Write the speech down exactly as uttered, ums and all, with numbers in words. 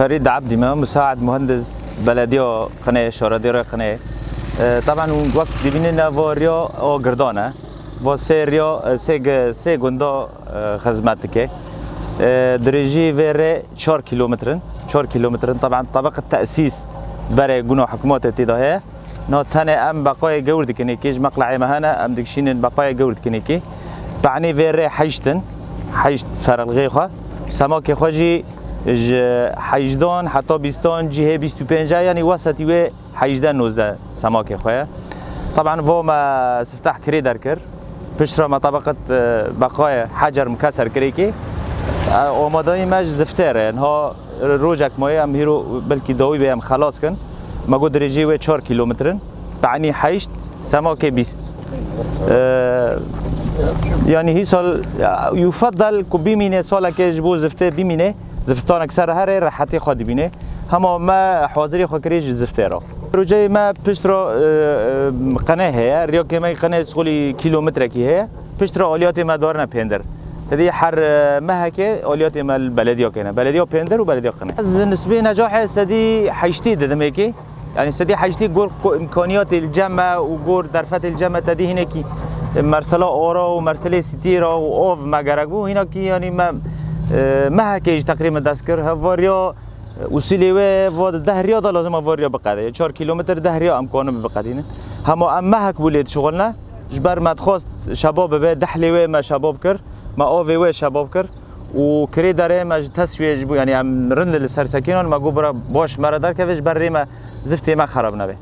Ferîd Ebdî me, musaid muhendis belediya Qinê, şaredêrê Qinê. E, taban wek dibînin ev riya a girdan e. Va sê riya, e, sê ge-, sê gunda, e, xizmet dike. E, dirêjî vê rê çar kîlometr in. Çar kîlometr in. Taban tebeq tesîs berê guna hikûmetê tê de heye. Na tenê em beqayê gewr dikin êkê, ji meqleyê me hene, em dikişînin beqayê gewr dikin êkê. Pe'nî vê rê heşt in, heşt ferelxê xwe. Semakê xwe jî ji hejdan heta bîstan cihê bîst û pênc e, yanî wesetî wê hejde nozdeh semakê xwe ye. Taban vo me sifteh kirê derkir. Piştre me tebeqet, e, beqayê hecer mikeser kirêkê. E, amadeyî me ji ziftê re. Niha rojek maye em hîro belkî dawî bê em xelas kin. Me got dirêjî wê çar kîlometr in. Pe'nî heşt, semakê bîst. E, yanî hî sal, yufeddel ku bimîne salekê ji bo ziftê bimîne, zivistanek ser here rehetê xwe dibîne. Hema me hazirî xwe kirî ji ziftê re. Projeyê me pişt re, e, e, qene heye. Riyakê me qene çixulî kîlometrekî heye. Pişt re aliyatê me darine pêndir. Tedî her, e, mehekê aliyatê me li belediya kene. Belediya pêndir û belediya qene. Ez nisbê necahê sedî heştê didim êkê. Yanî sedî heştê gor ku imkaniyatê li cem me û gor derfetê li cem me tedî hinekî, e, mersela ora û merselê stîra û av me gerek bû. Hinekî yanî me, e, mehekê ji teqrîben dest kir. Hevariya Usîlê wê va di deh riya de lazim e va riya biqedê. Çar kîlometr deh riya em kanin biqedînin. Hema em mehek bû lê dişixulne. Ji ber me dixwest şebab bibe, dehlê wê me şebab kir, me avê wê şebab kir û kirê derê me ji teswiyê ji bo, yanî em rind li ser sekînan, me got bira baş me re derkeve, ji ber rê me ziftê me xerab nebe.